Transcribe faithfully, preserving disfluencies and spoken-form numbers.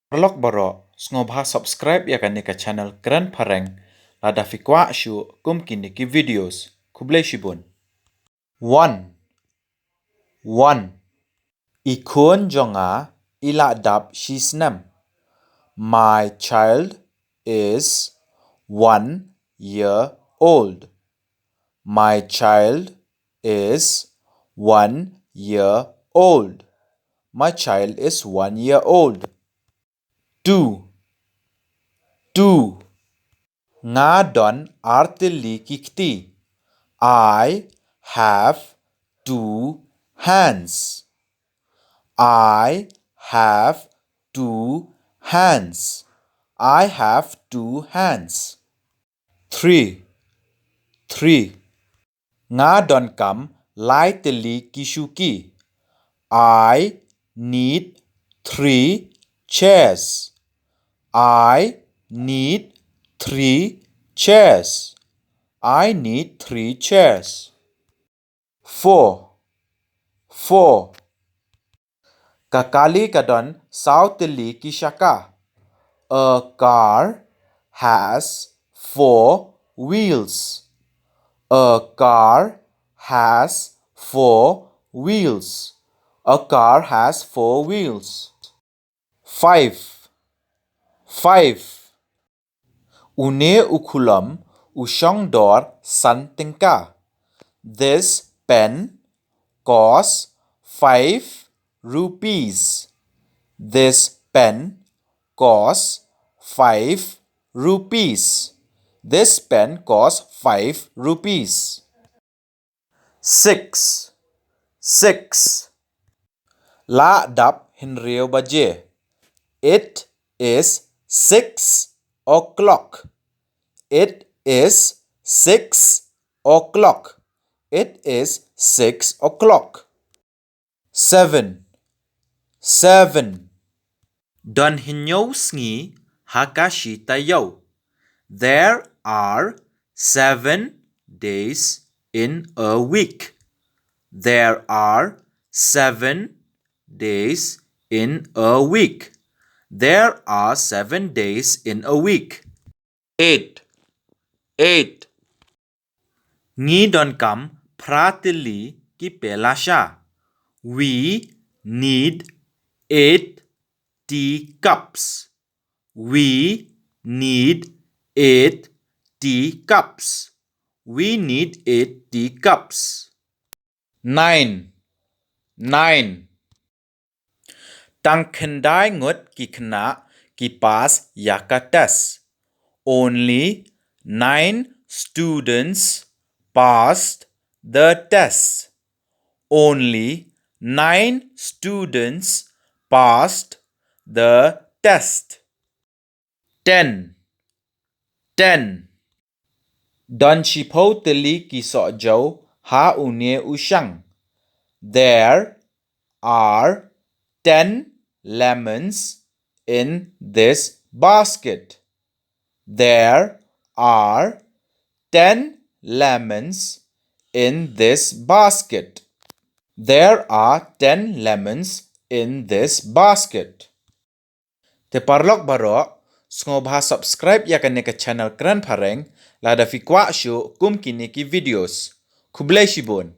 Paralok baroh, sngewbha subscribe ïa kane ka channel Kren Phareng lada phi kwah shuh kum kine ki videos. Khublei shibun. One. One. I khun jong nga i la dap shi snem. My child is one year old. My child is one year old. My child is one year old. Two. Two. Nga don ar tylli ki kti. I have two hands. I have two hands. I have two hands. Three. Three. Nga donkam lai tylli ki shuki. I need three chairs. I need three chairs. I need three chairs. Four. Four. Ka kali ka don saw tylli ki shaka. A car has four wheels. A car has four wheels. A car has four wheels. Five. Five. Une u khulom u shong dor san tyngka. This pen costs five rupees. This pen costs five rupees. This pen costs five rupees. Six. Six. La dap hynriew baje. It is six o'clock. It is six o'clock. It is six o'clock. Seven. Seven. Don hynñiew sngi ha ka shi taïew. There are seven days in a week. There are seven days in a week. There are seven days in a week. Eight. Eight. Ngi donkam phra tylli ki pela sha. We need eight teacups. We need eight teacups. We need eight teacups. Nine. Nine. Tang khyndai ngut ki khynnah ki pass ïa ka test. Only nine students passed the test. Only nine students passed the test. Ten. Ten. Don shiphew tylli ki sohjew ha une u shang. There are ten lemons in this basket. There are ten lemons in this basket. There are ten lemons in this basket. Te paralok baroh, sngewbha subscribe ïa kane ka channel Kren Phareng, lada phi kwah shuh kum kine ki videos. Khublei shibun.